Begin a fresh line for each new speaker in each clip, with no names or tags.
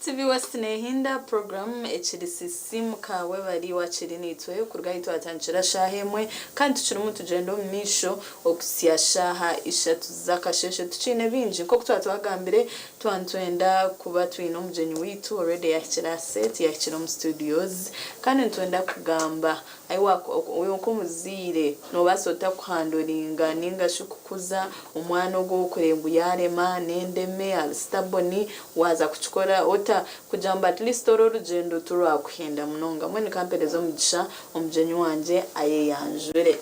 TV West nehinda program ekiri Sisimuka webare wakiri naitwe kuruga ahi twatandikira shaaha emwe kandi tukirimu nitugyenda omu maisho okuhitsya shaaha ishatu z'akasheeshe tukiine bingi nk'oku twaba twagambire twaba nitwenda kuba twine omugyenyi waitu already yahikire aha set yahikire omu studios kandi nitwenda kugamba Iwe nk'omuzaire noobaasa ota kuhandoringa nainga shi kukuza omwana ogwo ou orikureeba ngu yaarema, n'endeme, ari stubborn, waaza kukikora ota kugira ngu at least oru orugyendo tirwakuhenda munonga? Mbwenu ka mpereze omugisha omugyenyi wangye ayeyanjure.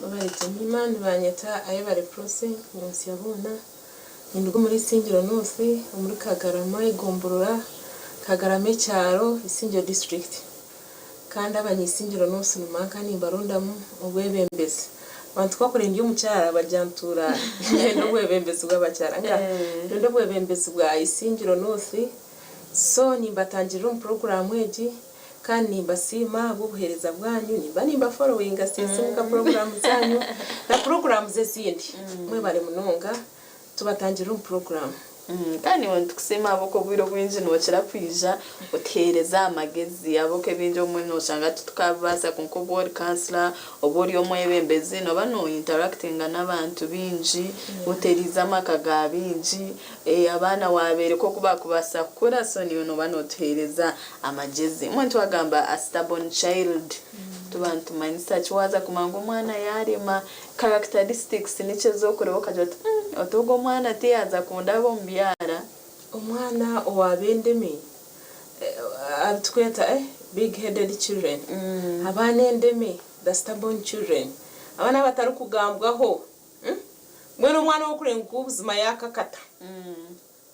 Webare Jemima, nibanyeta Ayebare Prossy Nyotsya boona, ninduga omuri Isingiro North omuri Kagarama egomborora Kagarama ekyaro Isingiro district. Kandi abany'Isingiro North nimanka nimbarondamu obwebembezi. Abantu ku bakureba ndi omukyara bagira ntuura niinyenda obwebembezi bw'abakyara. Nga ndonda obwebembezi bwa Isingiro North so nimbatangirira omu puroguraamu egi kandi nimbasiima ahabw'obuheereza bwanyu. Nimba nimbaforowinga Sisimuka puroguraamu zaanyu na puroguraamu ezindi. Mwebare munonga Tubatangirira omu puroguraamu.
Kandi naiwe nitukusiima ahabw'okuba obwire obwingi nookira kwija otuheereza amagezi ahabw'okuba ebingi obumwe nooshanga titukabibaasa kwonka obu ori kansila oba ori omwebembezi nooba no interactinga n'abantu baingi, oteeriize amaka ga baingi, abaana waabeereka oku baakubaasa kukura so naiwe nooba nootuheereza amagyezi. Mbwenu twagamba a stubborn child tuba nitumanyisa ki? Waaza kumanya ngu omwana yaarema Characteristics nikyo ezokureba okagira oti umm oti ogu omwana tiyaza kundaba omu byara.
Omwana owaaba endemi abu tukweta big headed children, abaana endemi, the stubborn children, abaana abatarikugambwaho, mbwenu omwana ou orikureeba ngu buzima yaakakata,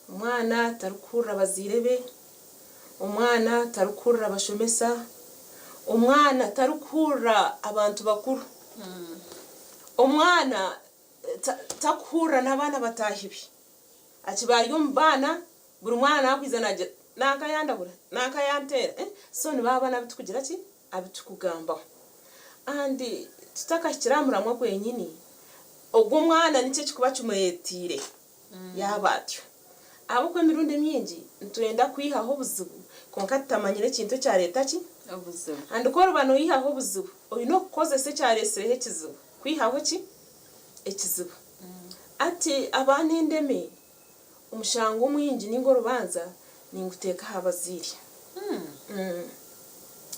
omwana tarikuhurira bazaire be, Omwana tarikuhurira abashomesa, omwana tarikuhurira abantu bakuru, omwana takuhurira n'abaana bataahi be. Akiba ari omu baana, buri mwana nakwija nagira nanka yandabura, nanka yanteera, so nibo abaana abu tukugira ki, abu tukugambaho. And tutakahikire aha muramwa gwenyini, ogwo omwana niki ekikuba kimuretiire yaaba atyo? Ahabw'okuba emirundi emingi nitwenda kwihaho obuzibu kwonka tutamanyire ekintu ekyareeta ki?
Obuzibu.
And ku oriba noihaho obuzibu, oine okukozesa ekyaretsireho ekizibu kwihaho ki? Ekizibu. Hati abaana endeme, omushango omwingi ninga orubanja ninguteeka aha bazaire.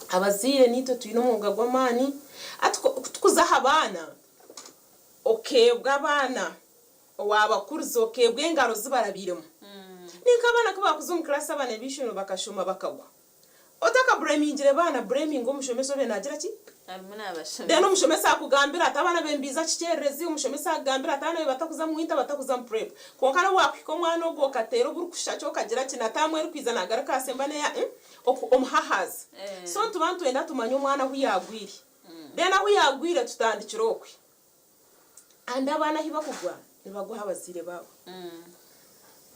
Abazaire naitwe twine omwoga gw'amaani. Hati ku tukuza aha baana, okeebwa abaana Owaabakurize okeebwa engaro zi barabiiremu. Ni nk'abaana ku baakuza omu class abaana b'eishomero bakashoma bakagwa. Otakaburemingire baana, bureminga omushomesa obe naagira ki?
Arimu naabashomesa.
Then omushomesa akugambire ati abaana be nibaija kikyererezi, omushomesa akugambire ati abaana be batakuza mu winter batakuza mu prep. Kwonka n'obu waakuhika omwana ogwo okateera oburikusha ki okagira ki na taamu erikwija naagaruka asemba n'eya omuhahaazi. So nituba nitwenda tumanye omwana ahu yaagwire. Then ahu yaagwire tutandikire okwe. And abaana ahi bakugwa nibagwa aha bazaire baabo.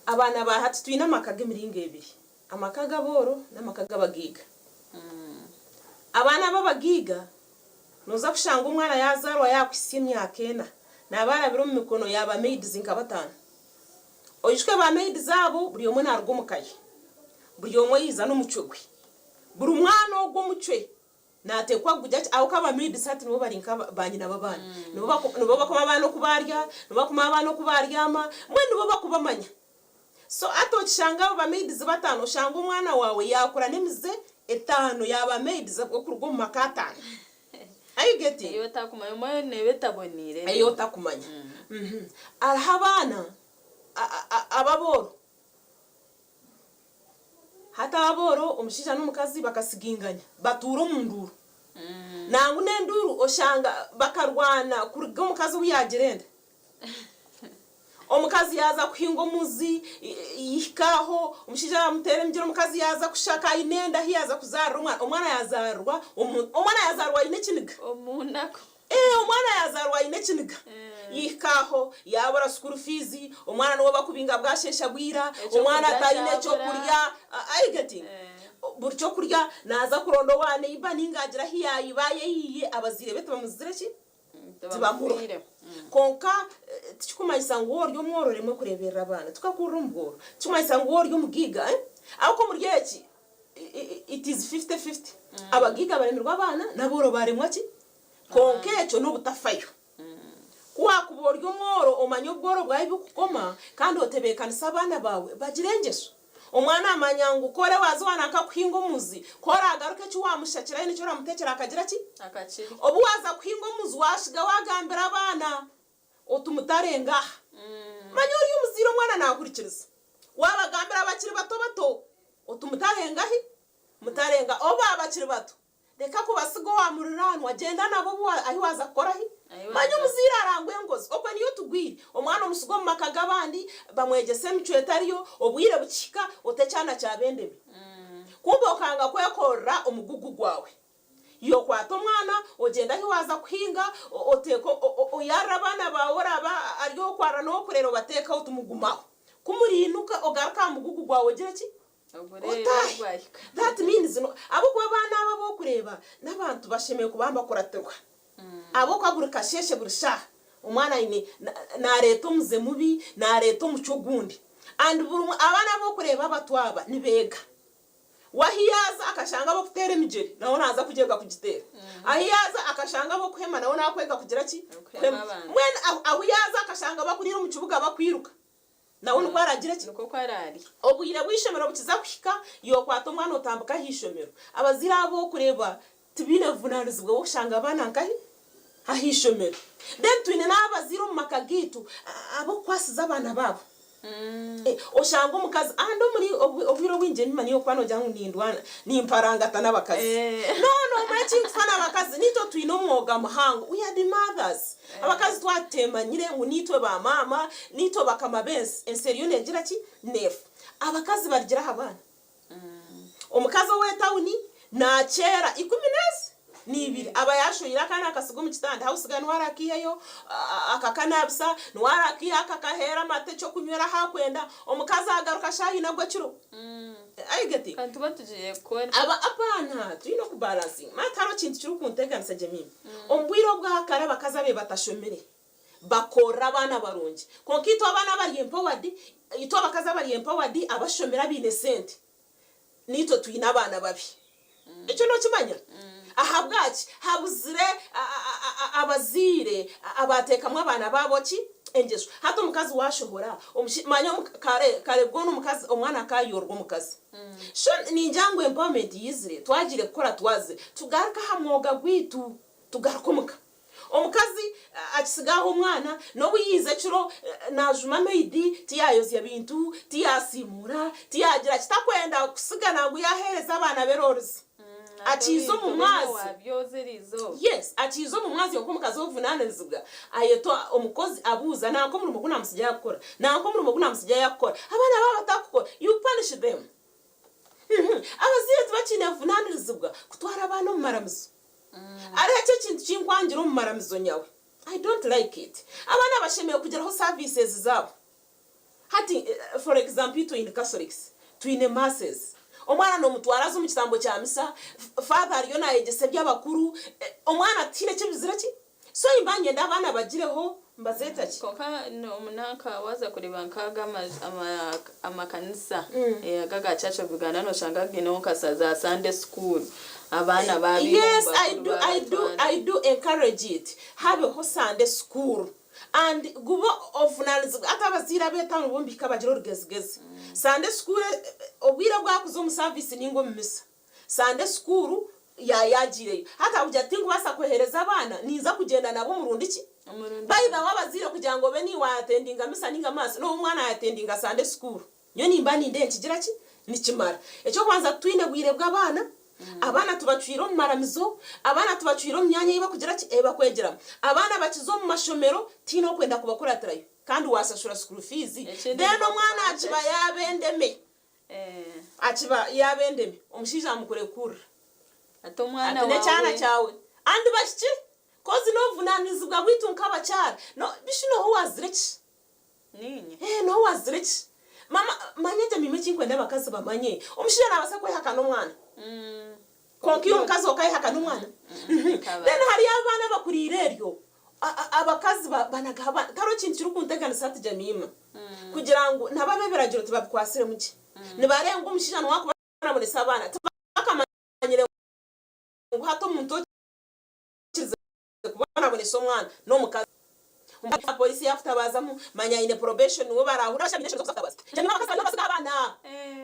Abaana ba hati twine amaka g'emiringo ebiri, amaka g'abooro n'amaka g'abagaiga. Abaana b'abagaiga nooza kushanga omwana yaazaarwa yaakuhitsya emyaka ena naaba arabire omu mikono ya ba maids nka bataano. Oijuke ba maids abo buri omwe naaruga omu ka ye, buri omwe yaija n'omucwe gwe. Buri mwana ogwo omucwe Nateekwa kugira ki? Ahabw'okuba aba maids hati nibo bari nka ba nyina b'abaana. Nibo baku nibo bakuma abaana oku barya, nibo bakuma abaana oku baryama, mbwenu nibo bakubamanya. So hati okishanga abo ba maids bataano, oshanga omwana waawe yaakura n'emize etaano ya ba maids okuruga omu maka ataano. Are you getting?
Ei otakumanya, omwe neeba etaboneire.
Ei otakumanya. Hariho abaana ab'abooro. Hati abooro, omushaija n'omukazi bakasiginganya batuura omu nduuru. Nangwa n'enduuru oshanga bakarwana kuruga omukazi obu yaagira enda. Omukazi yaaza kuhinga omuzi yahika aho omushaija yaamuteera emigyera omukazi yaaza kushaka aine enda ahu yaaza kuzaarira omwana, omwana yaazaarwa omwana yaazaarwa aine ekiniga.
Omu naku.
Ee, omwana yaazaarwa aine ekiniga. Yaihika aho, yaabura school fees, omwana niwe bakubinga bwasheesha bwira, omwana
Ekyokurya
ataine
kyabura.
ekyokurya, are you getting? Buri kyokurya naaza kuronda owa neighbour ninga agira ahu yaayiba ayeyiiye, abazaire be tibamuzire ki? Tibamuruha.
Tibamufiireho.
Kwonka
Tikikumanyisa ngu waaba ori omworo oremwe kureeberera abaana. Tukakurira omu bworo. Tikikumanyisa ngu waaba ori omugaiga, eh? Ahabw'okuba omuri eki, it is fifty-fifty. Abagaiga baremirwe abaana, n'abooro baremwa ki? Kwonka ekyo n'obutafayo. Ku waakuba ori omworo, omanye obworo bwawe bukukoma, kandi otebeekanise abaana baawe bagire engyesho. Omwana amanya ngu ku ore waaza owa nanka kuhinga omuzi, ku oraagaruka eki waamushakirayo nikyo oramuteekyera akagira ki?
Akakirya.
Obu waaza kuhinga omuzi waashiga waagambira abaana oti mutarenga aha. Manya ori omuzaire omwana naahurikiriza. Waabagambira bakiri bato bato oti mutarenga hi? Mutarenga. Obu baaba bakiri bato Reka kubasiga owa muriraanwa, gyenda nabo obu ahi waaza kukora hi?
Ahi
Manya
waaza.
omuzaire arangwa engozi, okwe niyo tugwire. Omwana omusiga omu maka g'abandi, bamwegyesa emicwe etariyo, obwire bukihika ota ekyana kyaba endemi. Kumbe okanga kwekorera omugugu gwawe. Iwe okwata omwana ogyenda ahi waaza kuhinga, oteeka oyarira abaana baawe oraabe ari ow'okwarira n'ow'okurera obateekaho oti mugume aho. Ku muriinuka ogaruka aha mugugu gwawe ogire ki? Otaahe. That means no ahabw'okuba abaana abo abu orikureeba n'abantu bashemereire kuba nibakuratirwa. Ahabw'okuba buri kasheeshe buri shaaha omwana aine naareeta omuze mubi, naareeta omucwe ogundi. And buri abaana abu orikureeba abato aba nibeega. We ahi yaaza akashanga ab'okuteera emigyere nawe naaza kugyega kugiteera. Ahi yaaza akashanga ab'okuhema nawe naakwega kugira ki?
Kuhema abantu.
Mbwenu ahu yaaza akashanga abakuriira omu kibuga bakwiruka Nawe nikwo araagire ki?
Nikwo ku araarye.
Obwire bw'eishomero bukiza kuhika, yookwata omwana otambika aha ishomero. Abazaire abo orikureeba tibaine buvunaanizibwa bw'okushanga abaana nkahi? Aha ishomero. Then twine n'abazaire omu maka gaitu ab'okukwasiza abaana baabo. Oshanga omukazi and omuri obwire obwingi enyima niiwe orikuba noogira ngu nindwana, nimparangata n'abakazi. No, noomanya eki nkufa n'abakazi? Naitwe twine omwoga muhango. We are the mothers. Abakazi twaba tuteemanyire ngu niitwe ba maama, niitwe bakama b'ensi, ensi eriyo neegira ki? Neefa. Abakazi barigira aha baana. Omukazi ow'etawuni naakyera ikumineezi niibiri aba yaashohire akaana akasiga omu kitanda, house girl niwe araakiihayo akakanaabisa, niwe araakiihayo akakaheera amate eky'okunywera ahu akwenda, omukazi agaruka shaaha ina agw'ekiro. Are you getting?
Kandi tuba tugiire kukora.
Aba abaana twine oku balancinga. Manya tihariho kintu kirikunteganisa Jemimah. Omu bwire obwa kare abakazi ababaire batashomire bakoorora abaana barungi. Kwonka itwe abaana abari empowered, itwe abakazi abari empowered abashomire abaine sente, naitwe twine abaana babi. Ekyo nokimanya? Ahabwaki? Habuzire abazaire abateekamu abaana baabo ki? Engyesho. Hati omukazi waashohora, manya kare kare bwona omukazi omwana akaayoorwa omukazi. So ningira ngu empowerment yaizire, twagiire kukora twazire, tugaruke aha mwoga gwaitu, tugaruke omuka. Omukazi akitsiga aho omwana, n'obu yaiza ekiro naajuma maidi, tiyaayozya bintu, tiyaasiimuura, tiyaagira ki, takwenda kutsiga nangwa yaaheereza abaana be roorizi. Akiiza omu mwazyo. Yes, akiiza omu mwazyo nk'omukazi ow'obuvunaanirizibwa, ayeta omukozi abuuza, nanka omurimo ogu naamutsigira yaakukora, nanka omurimo ogu naamutsigira yaakukora. Abaana baaba batakukora, you punish them. Abazaire tibakiine buvunaanirizibwa kutwara abaana omu maramizo. Hariho eki ekintu kinkwangira omu maramizo nyawe. I don't like it. Abaana bashemereire kugiraho services zaabo. Hati for example itwe in Catholics twine masses. Omwana nomutwara aza omu kitambo kya misa, father ariyo nayegyesa eby'abakuru, omwana tihaine eki abuzire ki? So nimba niinyenda abaana bagireho mbazeeta ki?
Kwonka nanka waaza kureeba nk'aga amakanisa aga aga Church of Uganda noshanga gaineho nka za Sunday school abaana baabiiha omu
Yes, I
bakuru
do, I do,
baabatwara.
I do encourage it. Habeho Sunday school and gube obuvunanizibwa hati abazaire ab'etauni bo nibahika bagira orugezigezi. Sunday school obwire bwakuza omu service ninga omu misa. Sande sukuru ya yagiireyo. Hati abugira ati tinkubaasa kwohereza abaana, ninza kugyenda nabo murundi ki?
Omurundi
By the way abazaire kugira ngu obe niiwe atendinga misa ninga mass n'obu omwana yatendinga sande sukuru, nyowe nimba nindeeba nikigira ki? Nikimara. Eky'okubanza titwine bwire bw'abaana, abaana tubacwire omu maramizo, abaana tubacwire omu myanya ei bakugira ki? Ei bakwegyeramu. Abaana bakiza omu mashomero, tihaine orikwenda kubakuratirayo kandi waashashura school fees,
Ekindi
then omwana
nibakubanza
akiba
ki?
yaaba endeme. Akiba yaaba endemi, omushaija amukurekurira.
Ati omwana
Ati n'ekyana
waawe.
kyawe. And bahikire. Coz n'obuvunanizibwa bwaitu nk'abakyara. No, bishi n'oha owaazire ki?
Niinye.
Eh, n'oha owaazire ki? Mama, manya Jemima ekinkwenda abakazi bamanye, omushaija naabaasa kwehakana omwana. Kwonka iwe omukazi okayehakana omwana? Then hariyo abaana abakuriire eryo. Abakazi banagaho abaana. Tihariho kintu kirikunteganisa hati Jemima kugira ngu nabo ab'ebiragiro tibabikwatsiremu gye. Nibareeba ngu omushaija niwe arikubonabonesa abaana tibakamanyire ngu hati omuntu okirize kubonabonesa omwana n'omukazi. Polisi yakutabaazamu manya aine probation niwe barahurira shana baine enshonga z'okutabaza. Jemima abakazi bariyo nibasiga abaana.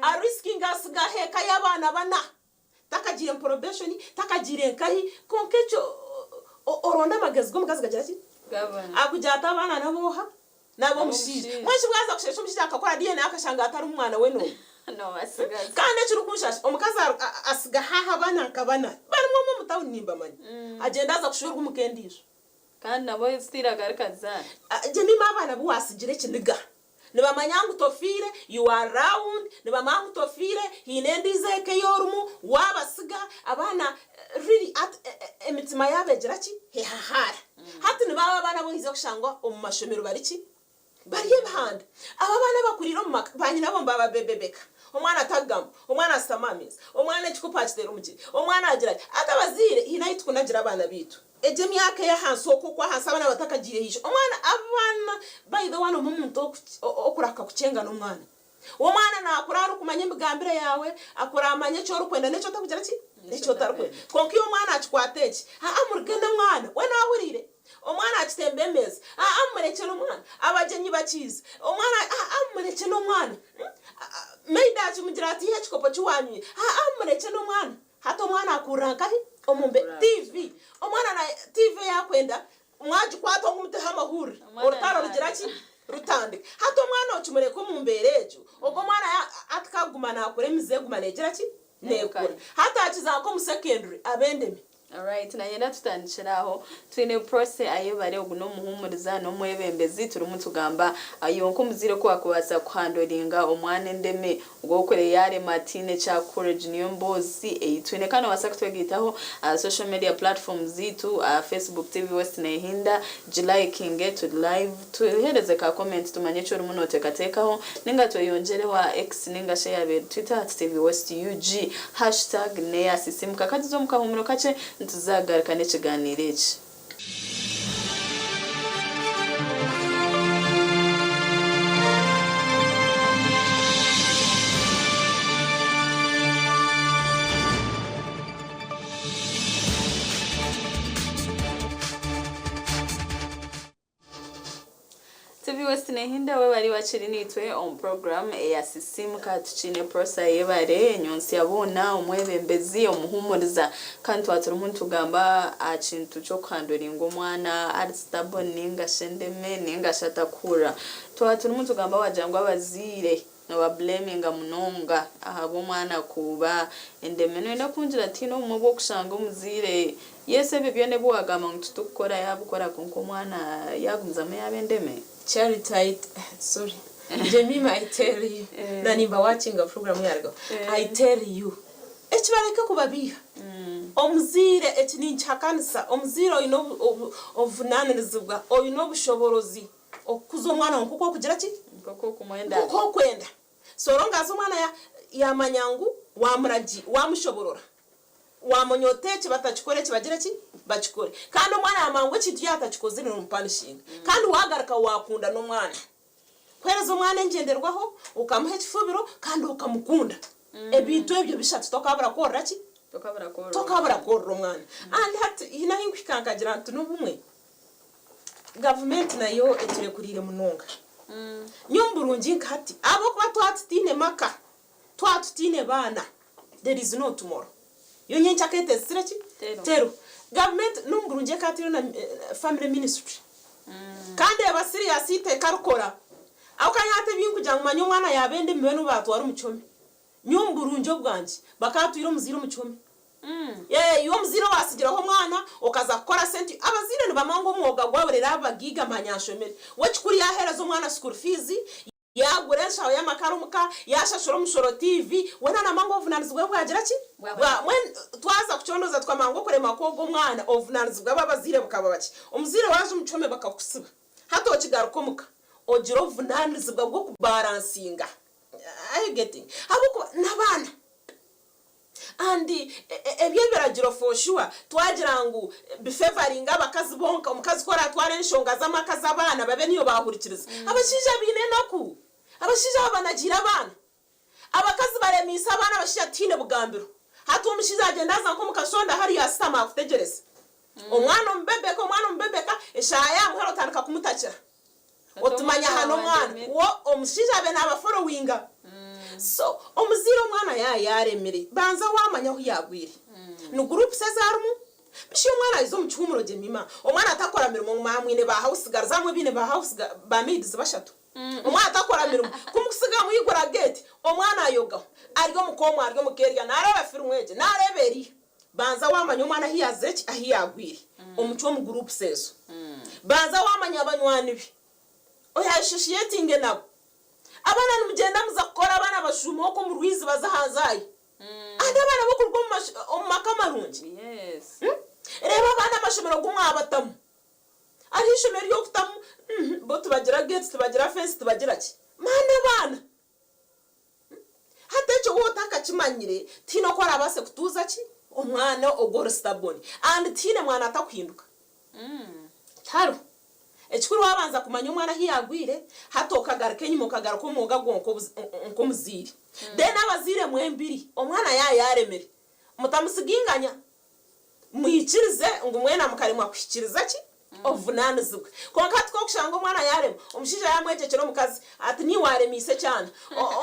Arisikinga asigaho eka y'abaana bana. Takagiire mu probation, takagiire nkahi, kwonka ekyo oronde amagezi g'omukazi gagira ki? Akugira ati abaana n'ab'oha? N'ab'omushaija. Mbwenu shi bwaza kusheesha omushaija akakora DNA akashanga atari mwana we n'omwe? Kandi ekirikunshasha omukazi asiga haaha abaana nka bana, barimu omwe omu tawuni nimbamanya, agyenda aza kushwerwa omuka endiijo.
Kandi nabo still agaruka azaara.
Jemima abaana abu waasigira ekiniga Nibamanya ngu tofiire, you are round, nibamanya ngu tofiire, haine endiijo eka ei orimu, waabasiga, abaana really at emitima yaabo egira ki? Ehahaara. Hati nibo abo abaana abu oize kushanga omu mashomero bari ki? Bari ebihanda. Abo abaana abakuriire omu maka, baanyinabo nibababebebeka. Omwana atagamba, omwana ashutama aha meeza, omwana ekikopo akiteera omugyere, omwana agira ati. Hati abazaire haine ahu turikunagira abaana baitu. Egyo emyaka ey'ahansi okwo okw'ahansi abaana batakagiire haisho. Omwana, abaana, by the way harimu omuntu okuraka kukyenga n'omwana. Omwana naakura arikumanya emigambire yaawe, akura amanya eki orikwenda n'eki otarikugira ki? N'eki otarikwenda. Kwonka iwe omwana akikwata eki, aa muruge n'omwana, we naahuriire. Omwana akitemba emeeza, aa murekye n'omwana. Abagyenyi bakiiza, omwana aa murekye n'omwana. Maid akimugira ati yiha ekikopo ki waanywire, aa murekye n'omwana. Hati omwana akurira nkahi? Omu mbe TV. Omwana na TV ei akwenda mwagikwata ngu muteho amahurire orutaro rugira ki? Rutandika. Hati omwana okimureka omu mbeera egyo, ogwo omwana hati kaguma nakura emize eguma negira ki? Nekura. Hati akiza nk'omu secondary aba endemi.
Alright nanyenda tutandikire aho. Twine Prossy Ayebare ogu n'omuhumuriza n'omwebembezi turimu tugamba iwe nk'omuzaire oku wakubaasa kuhandoringa omwana endeme ogwokure yarema atiine ekyakukora egi niyo emboozi ei twine kandi nobaasa kutwegaitaho aha social media platforms zaitu aha Facebook TV West Nehinda gilikinge turi live tuhereze ka comment tumanye eki orimu noteekateekaho ninga tweyongyereho aha X ninga shi eyabaire Twitter at TV West Ug Hashtag neya Sisimuka. Ka tuze omu kahuumuro kakye nituza kugaruka n'ekigaaniiro eki. TV West Nehinda webare bakiri naitwe omu program eya Sisimuka tukiine Prossy Ayebare enyonsya boona omwebembezi omuhumuriza kandi twaba turimu nitugamba aha kintu ky'okuhandoringa omwana ari stubborn ningashi endeme ningashi atakuhurira twaba turimu nitugamba wagira ngu abazaire Nobablaminga munonga ahabw'omwana kuba endeme. Noyenda kungira tihaine obumwe obw'okushanga omuzaire yes ebyo byona ebi wagamba ngu titukukora yabikora kwonka omwana yagumizamu yaba endeme?
Charity I sorry Jemima I tell you na nimba watchinga program yarugaho I tell you
Eki bareke kubabiiha omuzaire eki ninkihakanisa omuzaire oine obuvunanirizibwa oine obushoborozi Okukuza omwana wawe nk'oku orikugira ki?
Nk'oku orikumwenda.
Nk'oku orikwenda. So long as omwana yaamanya ngu waamuragi, waamushoborora, waamanya oti eki batakikora eki bagire ki? Bakikore. Kandi omwana yaamanya ngu ekintu yaaba atakikozire noomupanishinga. Kandi waagaruka waakunda n'omwana. Kuheereza omwana engyenderwaho, okamuha ekifubiro kandi okamukunda. Ebintu ebyo bishatu tokaabura kworora ki? Tokaabura kworora omwana. And hati haine ahu ndikuhika nkagira nti n'obumwe Gavumenti nayo eturekuriire munonga. Nyowe omu burungi nka hati ahabw'okuba twaba tutaine maka, twaba tutaine baana, there is no tomorrow. Yo nyenkya etezire ki? Teriho. Gavumenti n'omu burungi ekaba etaireho na family ministry kandi eba serious eiteeka rikora. Ahabw'okuba nyowe hati ebinkugira ngu manya omwana yaaba endimi mbwenu batwara omu kihome. Nyowe omu burungi obwangye bakatwire omuzaire omu kihome. Ee, iwe omuzaire owaatsigiraho omwana okaza kukora sente, abazaire nibamanya ngu omwoga gwabo reero abagaiga manya nshomire. We ekikuru yaaheereza omwana school fees, yaagura enshaho y'amakara omuka, yaashashura omushoro TV, weena naamanya ngu obuvunaanizibwa bwe bwagira ki? Bwa, mbwenu twaza kucondooza tukamanya ngu okurema kw'ogwo omwana obuvunaanizibwa bw'abazaire bukaba bukye. Omuzaire waaza omu kihome bakakusiba, hati okigaruka omuka ogira obuvunaanizibwa bw'okubaransinga. Are you getting? Ahabw'okuba n'abaana. And eby'ebiragiro for sure twagira ngu bifevaringe abakazi bonka, omukazi ku oratwara enshonga z'amaka z'abaana babe niyo baahurikiriza. Abashaija baine enaku. Abashaija aba banagiire abaana. Abakazi baremiise abaana abashaija tihaine bugambiro. Hati omushaija agyenda aza nk'omu kashonda hariya ashutama akutegyereza. Omwana omubebeka, omwana omubebeka, eshaaha yaamuhera otandika kumutakira.
Oti
Oti manya
omwana
hanu
wangye
omwana
me.
wo omushaija abe naabaforowinga. So omuzaire omwana yaaba yaaremire, banza waamanya ahu yaagwire. Ni groups ezi arimu? Bishi omwana aiza omu kihuumuro Jemima, omwana atakora mirimo ngu mwamwine ba house girls, abamwe baine ba house ba maids bashatu. Omwana takora mirimo, ku mukusiga mwigura gate, omwana ayogaho, ari omuka omwe ari omuka eriya, naareeba firimu egi, naareeba eriya. Banza waamanya omwana ahu yaazire ki, ahu yaagwire, omucwe omu groups ezo. Banza waamanya banywani be, oyassociatinge nabo. Abaana nimugyenda muza kukora, abaana bashuuma okwo omu rwizi baza aha nzaayi. And abaana b'okuruga omu maka marungi. Reeba abaana amashomero agu mwabatamu. Hariho eishomero ery'okutamu bo tibagira gate, tibagira fence, tibagira ki. Maani abaana. Hati ekyo waaba otakakimanyire, tihaine oku orabaase kutuuza ki omwana ogwo ori stubborn. And tihaine mwana atakuhinduka. Tihariho. Ekikuru waabanza kumanya omwana ahu yaagwire, hati okagaruka enyima okagaruka omwoga gwo nk'omuzaire. Then abazaire mwembiri, omwana yaaba yaaremire, mutamusiginganya. Mwikirize ngu mwena mukaremwa kuhikiiriza ki? Obuvunaanizibwa. Kwonka hati ku orikushanga omwana yaarema, omushaija yaamwegyekyera omukazi ati niiwe waaremiise ekyana,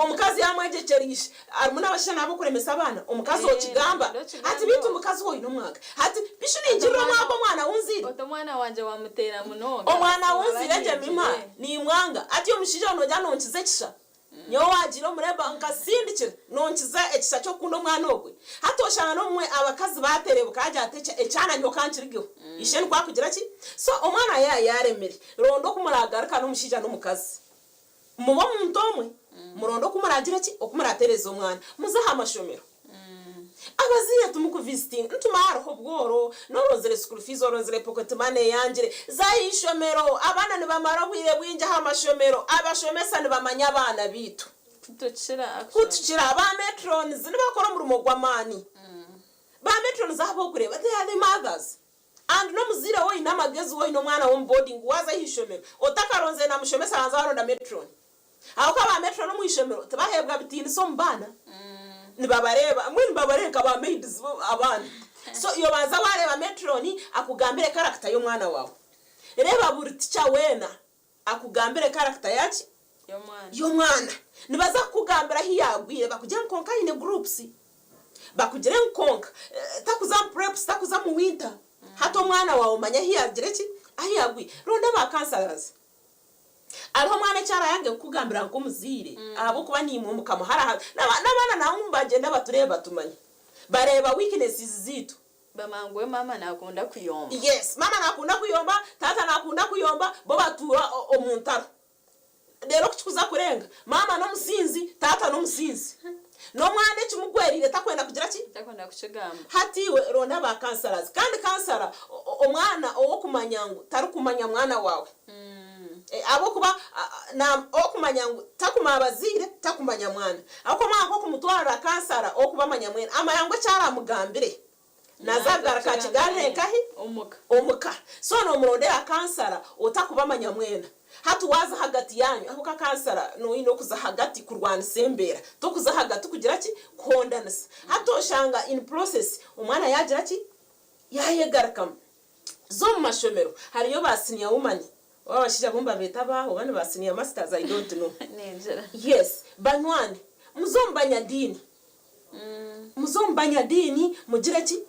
omukazi yaamwegyekyera ishe, harimu n'abashaija n'ab'okuremesa abaana, omukazi okigamba ati beitu mukazi we oine omwaka. Hati bishi ningirira omwaka omwana ou nzaire?
Oti omwana wangye waamuteera munonga,
Omwana ou
asiima
nzaire Jemima
banyingire.
nimwanga. Hati omushaija noogira nonkiza ekisha? Nyowe waagiire omu labour nkasindikira nonkiza ekisha ky'okukunda omwana ogwe. Hati oshanga n'obumwe abakazi baaterebuka agira ati ekyana nyowe ka nkirigeho. Ishe nikwo akugira ki? So omwana yaaba yaaremire, ronda oku muraagarukana omushaija n'omukazi. Mube omuntu omwe, muronde oku muraagire ki? Oku muraatereeza omwana. Muze aha mashomero. Abazaire timukuvisitinga nti mara hariho obworo, n'oronzire school fees, oronzire pocket money eyangire, za aha ishomero, abaana nibamara obwire bwingi aha mashomero, abashomesa nibamanya abaana baitu
Kutukira actually.
Kutukira, ba matrons nibakora omurimo gw'amaani, ba matrons ahu bokureeba they are the mothers and n'omuzaire waaba oine amagezi waaba oine omwana w'omu boarding waaza aha ishomero otakaronzire na mushomesa banza waronda matron. Ahabw'okuba ba matron omu ishomero tibaheebwa bitiinisa omu baana, nibabareeba mbwenu nibabareeba nka ba maids abaana. So iwe banza waareeba matron akugambire character y'omwana waawe. Reeba buri teacher weena akugambire character yaaki? Y'omwana. Nibaza kukugambira ahu yaagwire bakugire ngu kwonka aine groups, bakugire ngu kwonka takuza mu preps, takuza mu winter. Hati omwana waawe omanye ahu yaagire ki? Ahu yaagwire. Ronda ba counsellors. Hariho omwana eki araayange kukugambira nk'omuzaire ahabw'okuba naimwe mukamuhara n'abaana nabo nibagyenda batureebe batumanye. Bareeba weaknesses zaitu.
Bamanya ngu we maama naakunda kuyomba.
Yes, maama naakunda kuyomba, taata naakunda kuyomba, bo batuura omu ntaro. Reero ku kikuza kurenga, maama n'omusinzi, taata n'omusinzi. N'omwana ekimugwereire takwenda kugira ki?
Takwenda kukigamba.
Hati iwe ronda ba counsellors. Kandi counsellor omwana ow'okumanya ngu tarikumanya mwana waawe. Ahabw'okuba ow'okumanya ngu takumanya bazaire, takumanya mwana. Ahabw'okuba omwana ku orikumutwarira counsellor ow'okubamanya mwena, amanya ngu eki aramugambire Naza kugaruka akigarure nkahi? Omuka. So nomurondera kansara otakubamanya mwena. Hati waza ahagati yanyu ahabw'okuba kansara noyine okuza ahagati kurwanisa embera tokuza ahagati kugira ki? Kuhondanisa. Hati oshanga in process omwana yagira ki? Yayegarukamu. Za omu mashomero hariyo ba senior woman oba abashaija bo nibabeta abaahi oba ni ba senior masters I don't know. Yes banywani muze omu banyadiini. Muze omu banyadiini mugire ki?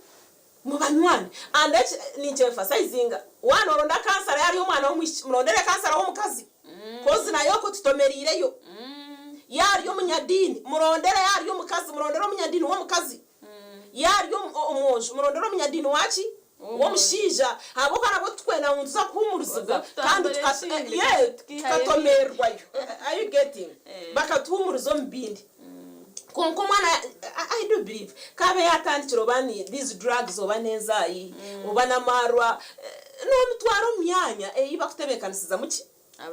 Mubanywane. And eki ninkye emphasizinga, waaba noronda kansara yaaba ari omwana w'omwishiki, murondere kansara w'omukazi coz nayo okwo tutomereireyo. Yaaba ari omunyadiini, murondere yaaba ari omukazi, murondere omunyadiini w'omukazi. Yaaba ari omwojo, murondere omunyadiini waki? W'omushaija. Ahabw'okuba nabwo titukwenda ngu nituza kuhuumurizibwa kandi tukatomererwayo. Are you getting? Bakatuhuumuriza omu bindi. Kwonka omwana I do believe ku abe yatandikire oba ni these drugs oba n'enzaayi oba n'amaarwa nomutwara omu myanya ei bakutebeekanisizamu ki?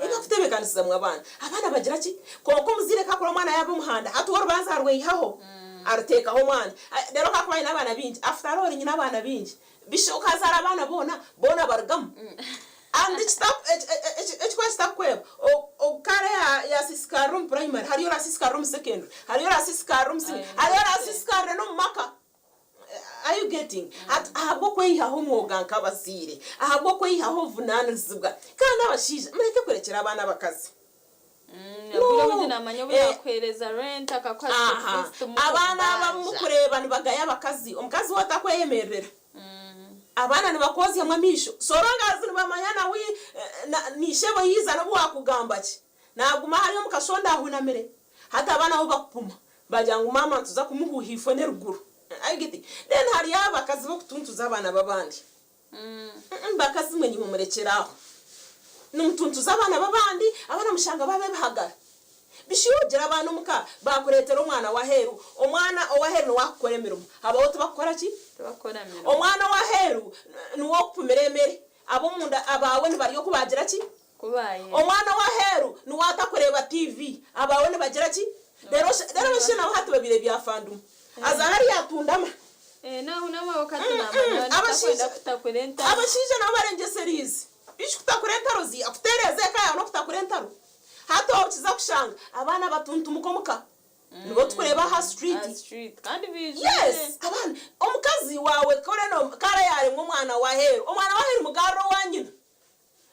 Ei bakutebeekanisizamu abaana. Abaana bagira ki? Kwonka omuzaire ku akura omwana yaaba omuhanda hati we orubanja arweihaho. Aruteekaho omwana. Reero ku arikuba aine abaana baingi, after all nyine abaana baingi, bishi okazaara abaana boona, boona barugamu? And ekikuba kitakukweba, kare yaasiisikarira omu primary, hariyo oraasiisikarira omu secondary, hariyo oraasiisikarira omu senior, hariyo oraasiisikarire n'omu maka. Are you getting? Hati ahabw'okweyihaho omwoga nk'abazaire, ahabw'okweyihaho obuvunaanizibwa, kandi abashaija mureke kurekyera abaana abakazi.
Obwire obundi naamanya obu yaakuheereza rent akakuha school fees timukubaanja.
Abaana abamu mukureeba nibagaya abakazi, omukazi we otakweyemerera. Abaana nibakwozyamu amaisho. So long as nibamanya nawe na ishebo yaiza n'obu waakugamba ki, naaguma hariya omu kashonda ahunamire. Hati abaana bo bakupuma bagira ngu maama nituza kumuhuuha ifo n'eruguru. Are you getting? Then hariyo abakazi b'okutuntuza abaana b'abandi. Bakazi mwe nimwe murekyere aho. Nimutuntuza abaana b'abandi, abaana mushanga baaba ebihagara. Bishi ogira abaana omuka baakureetera omwana w'aheeru, omwana ow'aheeru niwe akukora emirimo, abawe tibakukora ki?
Tibakukora mirimo.
Omwana ow'aheeru niwe okupimira emere, ab'omunda abaawe nibarya oku baagira ki?
Ku baayenda.
Omwana ow'aheeru niwe atakureeba TV, abaawe nibagira ki? Reero reero abashaija nabo hati babaire byafandumu. Azaara ariyo atundama.
Eh, naahunama wakati naamanya nitakwenda kutakura entaro.
Abashaija nabo barengyesereize. Ish kutakura entaro zi, kutereeza eka yaawe n'okutakura entaro. Hati okiza kushanga abaana batuntumuka omuka. Nibo tukureeba aha street.
Aha street kandi baijwire.
Yes, abaana. Omukazi waawe kore no kare yaaremwa omwana w'aheeru, omwana w'aheeru mugarure owa nyina.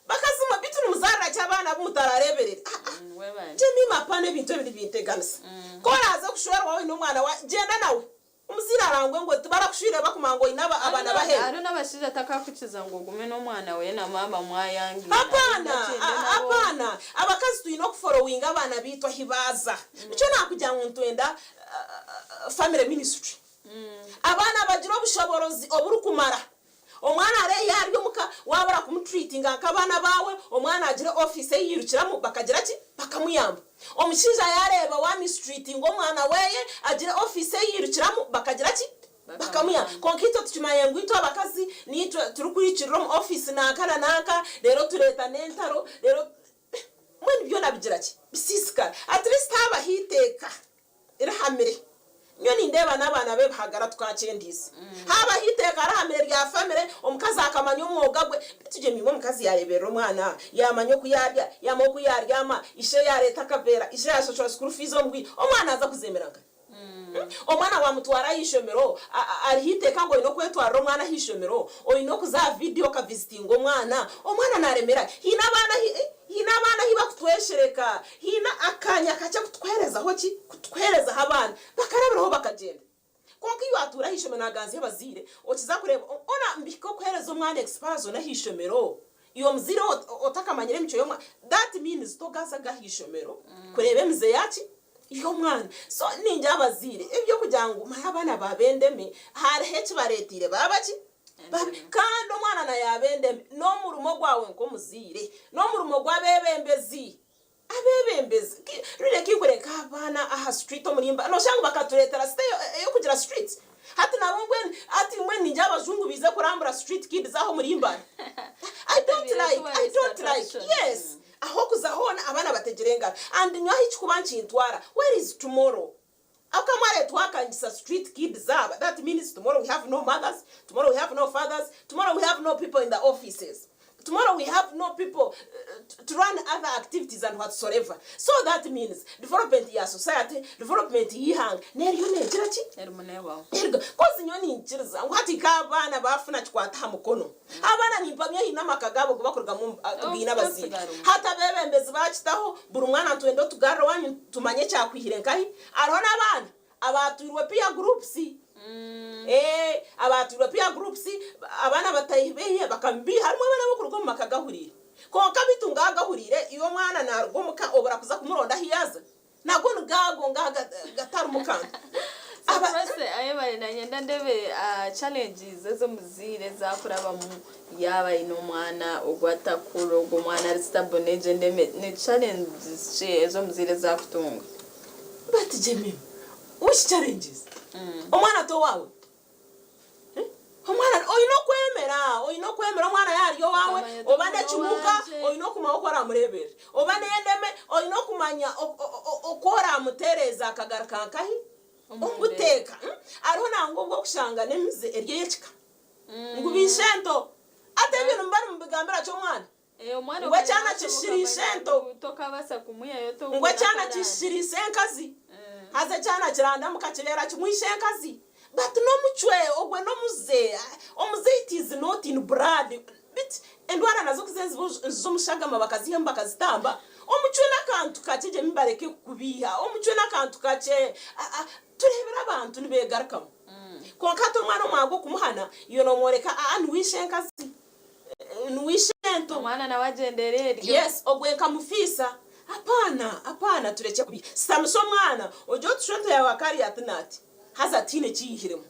Bakazi mwe beitu nimuzaarira ki abaana abu mutarareeberere? Ah ah. Jemima apana ebintu ebi nibinteganisa. Ku oraaze kushwerwa oine omwana wa gyenda nawe. Omuzaire arangwe ngu tibarakushwire bakumanya ngu oine abaana b'aheeru.
Hariho n'abashaija atakakukiza ngu ogume n'omwana we na maama mwayangaine.
Apaana, apaana. Abakazi twine okuforowinga abaana baitu ahi baaza. Nikyo naakugira ngu nitwenda family ministry. Abaana bagire obushoborozi oburikumara. Omwana areeyo ari omuka, waaba orakumutreatinga nk'abaana baawe, omwana agire office ei yairukiramu bakagira ki? Bakamuyamba. Omushaija yaareeba waamistreatinga omwana weeye, agire office ei yairukiramu bakagira ki? Bakamuyamba. Kwonka itwe tukimanya ngu itwe abakazi niitwe turikwikirira omu office nanka na nanka, reero tureeta n'entaro, reero mbwenu byona bigira ki? Bisiisikara. At least haabaho eiteeka. Rihamire. Nyowe nindeeba n'abaana b'ebihagara tukakyendiize. Haabaho eiteeka rihamire rya famire, omukazi akamanya omwoga gwe. Beitu Jemima omukazi yaareeberera omwana, yaamanya oku yaarya, yaamanya oku yaaryama, ishe yaareeta akaveera, ishe yaashashura school fees omu bwire, omwana aza kuzeemera nkahi? Omwana waamutwara aha ishomero, hariho eiteeka ngu oine okwetwarira omwana aha ishomero, oine okuza aha vidiyo okavizitinga omwana, omwana naaremera hi? Haine abaana Haine abaana ahi bakutweshereka, haine akanya kakye kutukuherezaho ki? Kutukuherezaho abaana, bakarabiraho bakagyenda. Kwonka iwe atuura aha ishomero naaganzya abazaire, okiza kureeba ona mbihika okuheereza omwana expazo n'aha ishomero, iwe omuzaire otakamanyire emicwe y'omwana, that means togazaga aha ishomero kureeba emize yaaki? Y'omwana. So ningira abazaire eby'okugira ngu manya abaana baaba endeme, hariho ekibareeteire baaba ki? Babi. Kandi omwana na yaaba endembe, n'omurimo gwawe nk'omuzaire, n'omurimo gw'abeebembezi. Abeebembezi, ki, really kinkureka abaana aha street omuri Mbale, noshanga ngu bakatureetera site ey'okugira street. Hati nabo mbwenu, hati mbwenu ningira abajungu baije kurambura street kids aho omuri Mbale. I don't like, I don't like, yes. Ah'okuza hoona abaana bategyire engaro. And nyowe ahi kikuba nikintwara, where is tomorrow? Akamare twakangisa street kids aba that means tomorrow we have no mothers, tomorrow we have no fathers, tomorrow we have no people in the offices, tomorrow we have no people to run other activities and whatsoever. So that means development ya society, development y'eihanga neriyo negira ki?
Erimu nebaho.
Eriga. Coz nyowe ninkiriza ngu hati nk'abaana bafuna kikwata aha mukono. Abaana nimpamya haine amaka gaabo agu bakurugamu gaine abazaire. Hati abeebembezi baakitaho, buri mwana nitwenda otugarure owaanyu tumanye ekyakwihire nkahi. Hariho n'abaana abaatwirwe peer groups, ee, abaatwirwe peer groups, abaana bataahi beye bakamubiiha. Harimu abaana abarikuruga omu maka gahuriire. Kwonka beitu ngu agahuriire, iwe omwana naaruga omuka obura kuza kumuronda ahu yaaza? Nago ni gaago ngaaga gatarimu kantu.
So Prossy ayebare nanyenda ndebe challenges ezi omuzaire ezi akurabamu yaaba ayine omwana ogu atakura ogu omwana ari stubborn egyo endeme ni challenges ki ezi omuzaire ezi akutunga?
But Jemima, which challenges? Omwana t'owaawe? Omwana oine okwemera, oine okwemera omwana yaaba ari owaawe, oba n'ekimuga oine okumanya oku oraamureeberere, oba n'endeme oine okumanya oku oraamutereeza akagaruka nkahi? Omu buteeka. Hariho nangwa obu orikushanga n'emize eri ey'ekika ngu ba ishento. Hati ebyo nimuba nimubigambira ki omwana? Ngu ekyana kishishire ishento. Ngu ekyana kishishire isenkazi. Haza ekyana kirandamuka kireera kimwe ishenkazi. But n'omucwe ogwe n'omuze. Omuze it is not in blood. Beitu endwara nazo ku ziriza omu shagama bakaziihamu bakazitamba, omucwe n'akantu kakye gye nibareke kukubeiha, omucwe n'akantu kakye tureebire abantu nibeegarukamu. Kwonka hati omwana omwanya gw'okumuhana, iwe noomworeka aa niwe ishenkazi, niwe ishento.
Omwana nawe agyendera eryo.
Yes, ogwe nkamufiisa. Apaana, apaana turekye kubeiha. Sitamisa omwana, ogire oti shwento yaawe akari ati n'ati, haza tihaine eki yaihiremu.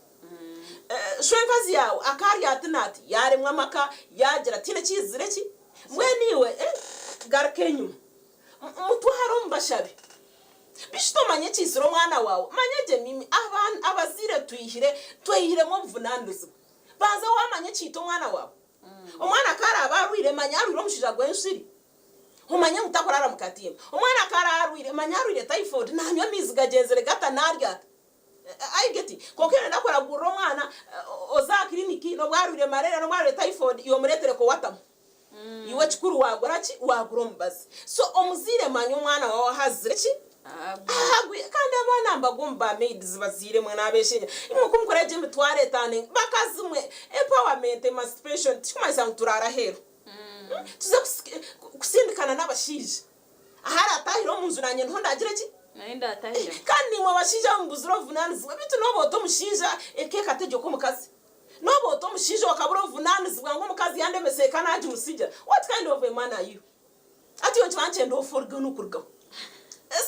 Shwenkazi yaawe akarya ati n'ati, yaaremwa amaka, yaagira tihaine eki yaizire ki? Mbwenu iwe garuka enyima, mutware omu bashabi. Beitu tomanya ekiizire omwana waawe? Manya gye Mimi, abazaire twihire, tweyihiremu obuvunaanizibwa. Banza waamanya ekiita omwana waawe. Omwana ku araabe arwaire, manya arwaire omushaija gw'enshiri, omanye ngu takuraara mu katimba. Omwana ku araabe arwaire, manya arwaire typhoid, naanywa amaizi gagyenzire gata, naarya ata. I get it. Kwonka orenda kuragurira omwana oze aha clinic nobu arwire malaria nobu arwire typhoid iwe omuretere Coartem. Iwe ekikuru wagura ki? Wagura omubazi. So omuzaire manya omwana wawe ahu azire ki? Ahagwire. Kandi abaana mbagwa omu ba maids bazaire mwe nabeshenya. Imwe ku mukora gye emitwaro etano bakazi mwe empowerment, emancipation tikikumanyisa ngu turare aheru. Tuze kusindikana nabashaija. Ahu araatahire omu nju naanye niho ndaagire ki?
Naye ndaatahiremu.
Kandi naimwe abashaija mubuzire obuvunaanizibwa. Beitu nooba ota omushaija eka ekategye omukazi? Nooba ota omushaija okabura obuvunaanizibwa ngu omukazi yandemesa eka naagimutsigira? What kind of a man are you? Hati nyowe nikiba nikyenda ofe orugeho n'okurugaho.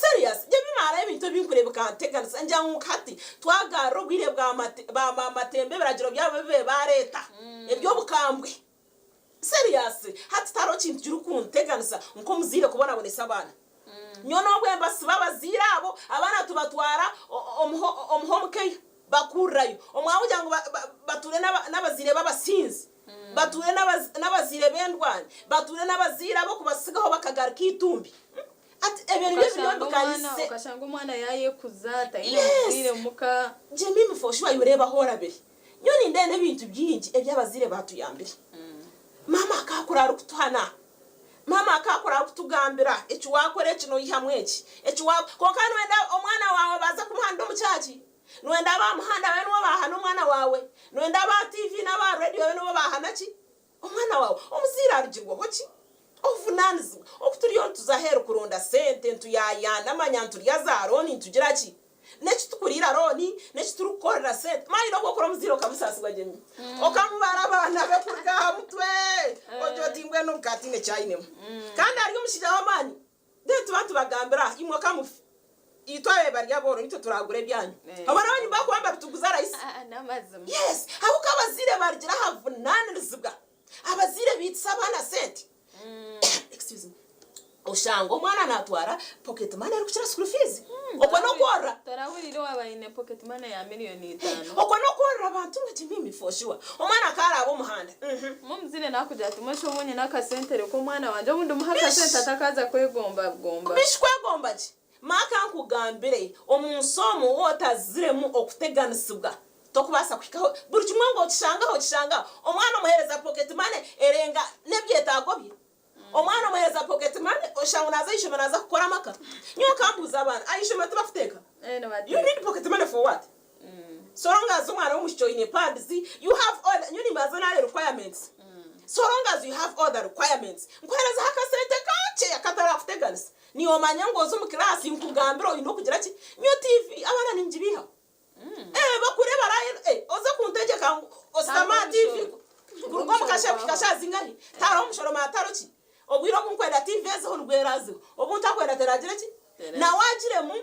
Serious, nyowe ebintu ebi nkureeba bikanteganisa ngira ngu hati twagarura obwire bwa ba Matemba ebiragiro byabo ebi baareeta eby'obukambwe. Serious hati tihariho kintu kirikunteganisa nk'omuzaire kubonabonesa abaana. Nyowe n'obwe mbasiba abazaire abo, abaana tubatwara omu home care bakurirayo. Omwanya kugira ngu batuure n'abazaire b'abasinzi, batuure n'abazaire b'endwani, batuure n'abazaire ab'okubasigaho bakagaruka eitumbi. Hati ebyo nibyo biriyo bikanyise.
Okashanga omwana yayekuza taine muzaire muka.
Jemimah for sure iwe reeba ahu orabire. Nyowe nindeeba n'ebintu bingi ebi abazaire baatuyambire. Maama akakura arikutuhana, maama akakura arikutugambira eki waakora eki noihamu eki, eki wa kwonka nooyenda omwana waawe baaza kumuhanira omu kyaki? Nooyenda abaamuhanda babe nibo baahana omwana waawe? Nooyenda aba tiivi n'aba reediyo babe nibo baahana ki? Omwana waawe. Omuzaire arugirweho ki? Obuvunaanizibwa. Oku turiyo nituza aheeru kuronda sente, nituyayaana manya niturya za looni nitugira ki? N'eki turikuriira looni, n'eki turikukorera sente. Manya n'obu okura omuzaire okamusaasibwa gye okamubara abaana be kuruga aha mutwe, ogira oti mbwenu ogu ka tihaine eki ainemu. Kandi ari omushaija w'amaani. Then tuba nitubagambira, imwe okamufa, itwe ababaire bari abooro nitwe turaagure ebyanyu. Abaana banyu nibakuba nibabituguza rahisi. Yes, ahabw'okuba abazaire barugira aha buvunaanirizibwa. Abazaire baitisa abaana sente. Excuse me. Oshanga omwana naatwara pocket money erikukira school fees. Okwo n'okworora.
Torahuriire owaaba aine pocket money ya miriyoni itaano?
Okwo n'okworora abantu ngu Jimmy for sure. Omwana akaraaba omuhanda.
Omwe omuzaire naakugira ati, Mbwenu shi obu nyine akasente reka omwana wangye obundi muhe akasente atakaaza kwegomba gomba.
Bishi kwegomba ki? Mark nkugambire, omu nsi omu waaba otaziremu okuteganisibwa tokubaasa kuhikaho buri kimwe ngu okishange aho okishange aho. Omwana omuheereza pocket money erenga n'ebyetaago bye. Omwana omuheereza pocket money oshusha ngu naaza aha ishomero naaza kukora amaka. Nyowe nkambuuza abaana, aha ishomero tibakuteeka? You need pocket money for what? So long as omwana w'omwishiki oine pads, you have all, nyowe nimbanza naare requirements. So long as you have all the requirements, nkuheerezeho akasente kakye akatarakuteganisa. Niiwe omanye ngu oze omu class nkugambire oine okugira ki? Nyowe TV abaana ningibiihaho. Eh bakure barahe eh oze kuntegyeka ngu oshutame aha TV kuruga omu kasheeshe kuhika shaaha zingahi? Tihariho mushoromo hatariho ki? Obwire obu nkwenda TV ezeho nibwo eraazeho, obu ntakwenda teraagire ki? Nawe agiremu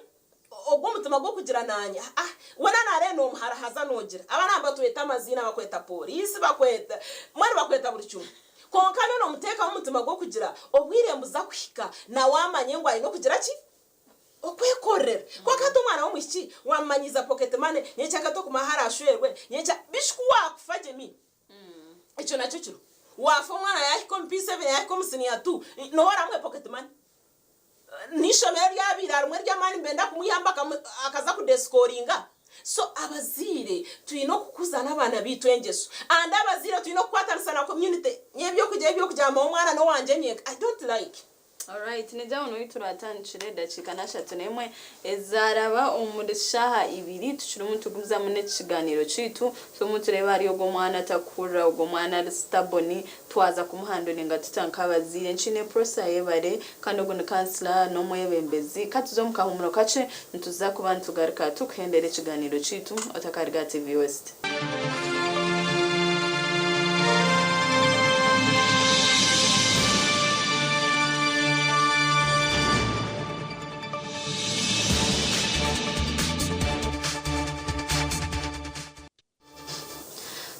ogwo omutima gw'okugira naanye ah weena naareeba noomuhara haza noogira. Abaana nibatweta amaziina bakweta pooriisi bakweta mbwenu bakweta buri kimwe. Kwonka nyowe noomuteekamu omutima gw'okugira obwire mbuza kuhika nawe amanye ngu aine okugira ki? Okwekorera. Kwonka hati omwana w'omwishiki wamumanyiiza pocket money nyenkya tokumuha ahu araashwerwe nyenkya bishi ku waakufa gye mi ekyo nakyo kiriho. Waafa omwana yaahika omu P7 yaahika omu siniya tu nooba oramuhe pocket money? N'eishomero eryabaire harimu ery'amaani nibenda kumwihamu akaza kudesikoringa. So abazaire twine okukuza n'abaana baitu engeso and abazaire twine okukwatanisa na community nyowe ebyokugira ebyokugira ngu omwana n'owangye nyenka I don't like.
Alright nigye aho niho turatandikire edakiika n'ashatu n'emwe ezaraba omuri shaaha ibiri tukirimu nitugumizamu n'ekiganiiro kyaitu turimu nitureeba ahari ogwo omwana atakuhurira ogwo omwana ari stubborn twaza kumuhandolinga tuta nk'abazaire nkiine Prossy Ayebare kandi ogu ni councillor n'omwebembezi katuze omu kahumuro kakye nituza kuba nitugaruka tukuhendera ekiganiiro kyaitu otakariga aha TV West.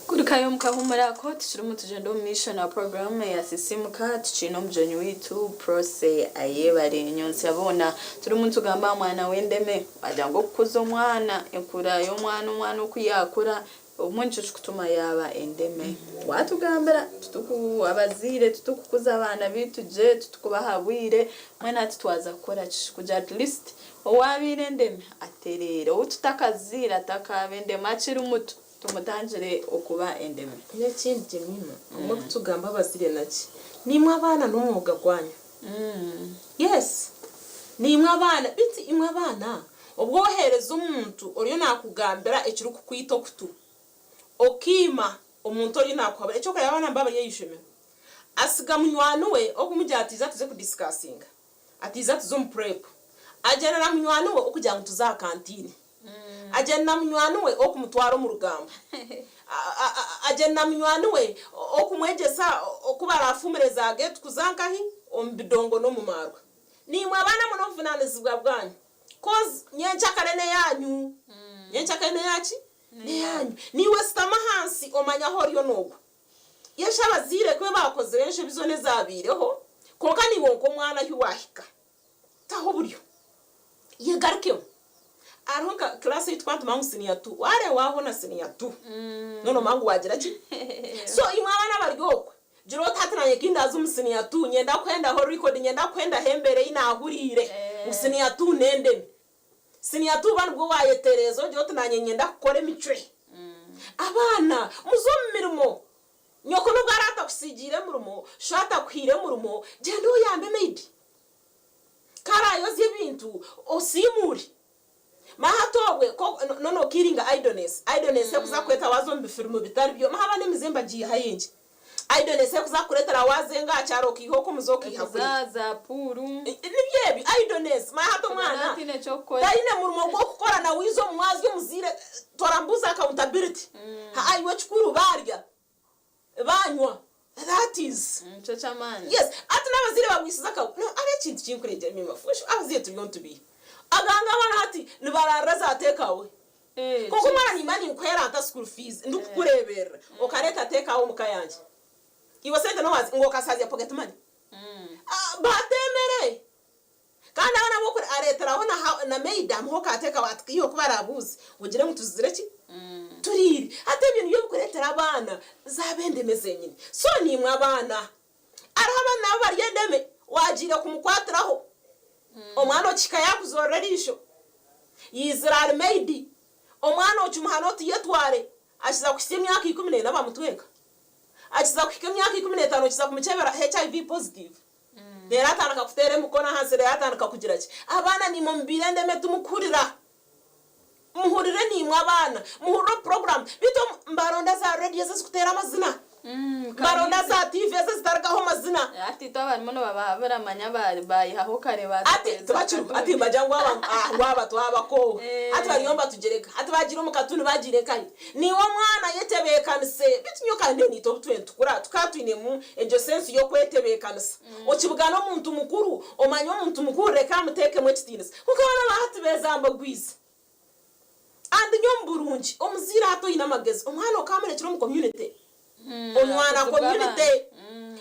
Kurukayo omu kahuumuro ako, tukirimu nitugyenda omu maisho na puroguraamu eya Sisiimuka. Tukiine omugyenyi waitu Prossy Ayebare. Nyonsya boona turimu nitugamba aha mwana w'endeme. Wagira ngu okukuza omwana, enkura y'omwana omwana oku yaakura, obumwe nikyo kirikutuma yaaba endeme. Waatugambira tituku abazaire titukukuza abaana baitu gye, titukubaha bwire, mbwenu hati twaza kukora ki kugira at least Owaabaire endeme atereere, ou tutakazaire atakaaba endeme akiri muto, tumutangire okuba endeme.
N'ekindi Jemima, obumwe ku tugamba abazaire naki, naimwe abaana n'omwoga gwanyu. Yes, naimwe abaana, beitu imwe abaana, obu oheereza omuntu oriyo naakugambira ekirikukwita okutu, okiima omuntu oriyo naakuhabura, eky'okureeba abaana nibaba bari aha ishomero, asiga munywani we okumugira ati iza tuze kudisikasinga. Ati iza tuze omu prep. Agyenda na munywani we okugira ngu tuze aha canteen. Agyenda na munywani we okumutwara omu rugambo. Agyenda na munywani we okumwegyesa oku barafumire za gate kuza nkahi? Omu bidongo n'omu marwa. Naimwe abaana mwe n'obuvunanizibwa bwanyu coz nyenkyakare n'eyanyu. Nyenkyakare n'eyaki? N'eyanyu. Naiwe sitama ahansi omanye ahu oriyo nogwa. Yesu abazaire be baakozire enshobi zoona ezaabaireho, kwonka naiwe nk'omwana ahu waahika, taho oburyo. Yegarukemu. Hariho nka class ei turikuba nitumanya ngu siniya tu, waareeba waahona siniya tu, noona omanya ngu waagira ki? So imwe abaana abari okwe, gira oti hati naanye ku ndaaze omu siniya tu, niinyenda kuhendaho record, niinyenda kuhendaho embeera ei naahuriire ngu siniya tu n'endemi. Siniya tu ba nibwo waayetereeza ogire oti naanye niinyenda kukora emicwe. Abaana, muze omu mirimo. Nyoko n'obu araabe atakutsigiire murimo, sho atakuhaire murimo, gyenda oyambe maid. Ku araayozye ebintu, osiimuure. Manya hati obwe ko n'okiringa idleness, idleness erikuza kukureetera waaza omu bifirimu bitari byo. Manya abaana emize mbagiiha yingi. Idleness ekuza kukuretera waza enga aha kyaro okaiha oku omuze okaiha kuri.
Ekuza za puuru.
Nibyo ebyo idleness manya hati
Tubona
omwana
ataine kyokukora.
taine murimo gwokukora na wiza omu mwazyo omuzaire toramubuuza accountability haa iwe ekikuru barya banywa that is
Nikyo kyamaani.
Yes hati nabazaire bagwisize akagu no hariho ekintu kinkureegyera mima abazaire turiyo nitubiiha aganga abaana hati nibararira za take away. Kwonka omwana nimba ninkuheera nta school fees ndikukureeberera okareeta take away omuka yangye iwe sente nowazi ngu okasazya pocket money bateemere kandi abaana abu areeteraho na maid amuha ka take away ati iwe ku baraabuuze ogire ngu tuzire ki turiire hati ebyo nibyo bikureetera abaana zaaba endeme zenyini so naimwe abaana hariho abaana nabo bari endeme waagiire kumukwatiraho Omwana okihika yakuzoorera eriisho, yaizire ari maid, omwana okimuhana oti yetware, akiza kuhitsya emyaka 14 bamutweka, akiza kuhika emyaka 15 okiza kumukyebera HIV positive, reero atandika kuteera emikono ahansi reero atandika kugira ki? Abaana naimwe mubaire endeme timukuhurira, Muhurire naimwe abaana, muhurire obu puroguraamu. Beitu mbaronda za rediyo ezi ezikuteera amazina, mbaronda za tiivi ezi ezitarugaho mazina.
Hati itwe abarimu nibabahabura manya bayihaho kare baaza
Hati
kuheereza
tibakiriho, hati
akatuni.
nibagira ngu aba ngu aba twabakoowa. Hati bariyo nibatugyereka. Hati baagiire omu katuni baagiire nkahi? Naiwe omwana yetebeekanise. Beitu nyowe kandi naitwe obu twena nitukura tukaba twinemu egyo sense y'okwetebeekanisa. Okibugana omuntu mukuru, omanye omuntu mukuru reka amuteekemu ekitiinisa. Kwonka abaana ba hati beezamba ogwize. And nyowe omu burungi, omuzaire hati oine amagezi, omwana okaamurekyera omu community, onywana community,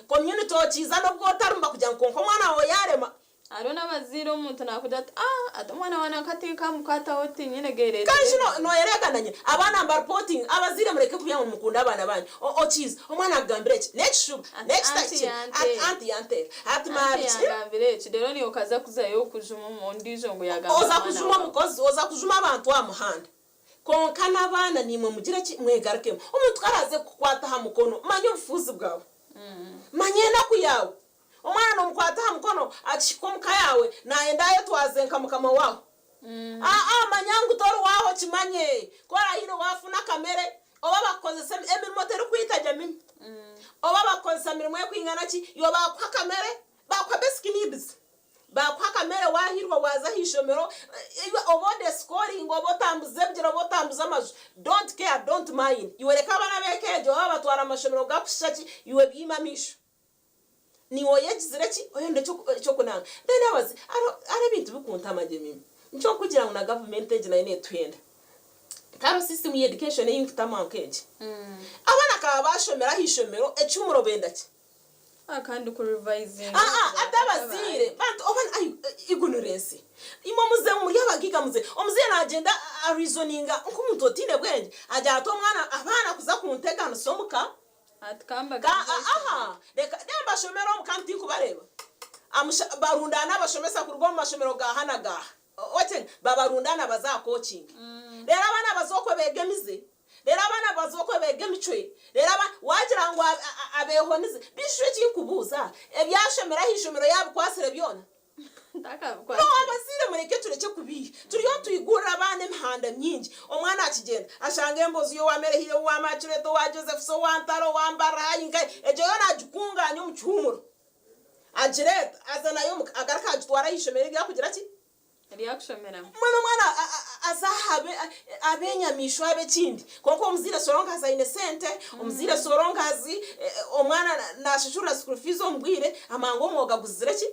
community okiiza n'obu otarimu bakugira ngu kwonka omwana waawe yaarema.
Hariho n'abazaire omuntu naakugira ati, Ah, ati omwana wangye nkatinkamukwataho tinyine geereetera
Kandi shi
ebizibu.
nooyereekana nyine abaana mbareportinga, abazaire mureke kubiha ngu nimukunda abaana baanyu. Okiiza, omwana akugambira eki, n'ekishuba,
Ati
n'ekitahikire,
anti
ati
yanteera.
anti yanteera, ati
Anti
maabiki.
yangambira eki, reero naiwe okaza kuzayo kujuma ondiijo ngu yaagambira
Oza
omwana
kujuma
waawe.
omukozi, oza kujuma abantu aha muhanda. Kwonka n'abaana naimwe mugire ki? Mwegarukemu. Omuntu ku araaze kukukwata aha mukono, manya obufuuzi bwawe. Manya enaku yaawe. Omwana noomukwata aha mukono akihika omu ka yaawe, naayenda ayetwaze nka mukama waaho. Aa, manya ngu tori waaho okimanye. Ku oraahire waafuna akamere, oba bakukozesa emirimo terikwita Jamina. Oba bakukozesa mirimo erikwingana ki, iwe baakuha akamere, baakuha basic needs. Baakuha akamere waahirwa waaza aha ishomero, iwe oba odesikoringa, oba otambuza ebigyere, oba otambuza amaju, don't care, don't mind. Iwe reka abaana b'eka egyo waaba batwara omu mashomero gakushusha ki, iwe byime amaisho. Niiwe oyegizire ki? Oyenda eky'okunanga. Then abazi, hariho hariho ebintu bikuntama Jemima. Nikyo nkugira ngu na gavumenti egi nayo neetuhenda. Tihariho system ya education ei nkutama nk'egi. Abaana bakaba baashomera aha ishomero, ekihumuro benda ki?
Ah, kandi ku revisinga
Aa ate abazaire bantu oba ai ignorance imwe muze muri abagaiga muze omuzaire nagyenda a reasoninga nk'omuntu otaine bwengye agira ati omwana abaana kuza kunteganisa omuka
Ati ka
ka aha reka nembashomera omuka ntinkubareeba amusha barundaana abashomesa kuruga omu mashomero gaaha na gaaha Ote, babarundaana baza aha coaching. Reero abaana baza okwe beega emize, reero abaana baza okwe beega emicwe, reero aba, waagira ngu abeehonize. Beitu eki nkubuuza, ebi ashomire aha ishomero yaabikwatsire byona? No, abazaire mureke turekye kubiiha. Turiyo nitwigurira abaana emihanda mingi. Omwana akigyenda, ashanga emboozi y'owa Merehiire, owa Makireeta, owa Joseph's, owa Ntare, owa Mbarara, High nkahi, egyo yoona agikungaanya omu kihuumuro. Agireeta, aza nayo omuka, agaruka agitwara aha ishomero eryakugira ki?
Eryakushomeramu.
Mbwenu omwana aza aha abe enyamaishwa abe ekindi. Kwonka omuzaire sorongazi aine sente, omuzaire sorongazi omwana nashashurira school fees omu bwire, amanya ngu omwoga guzire ki?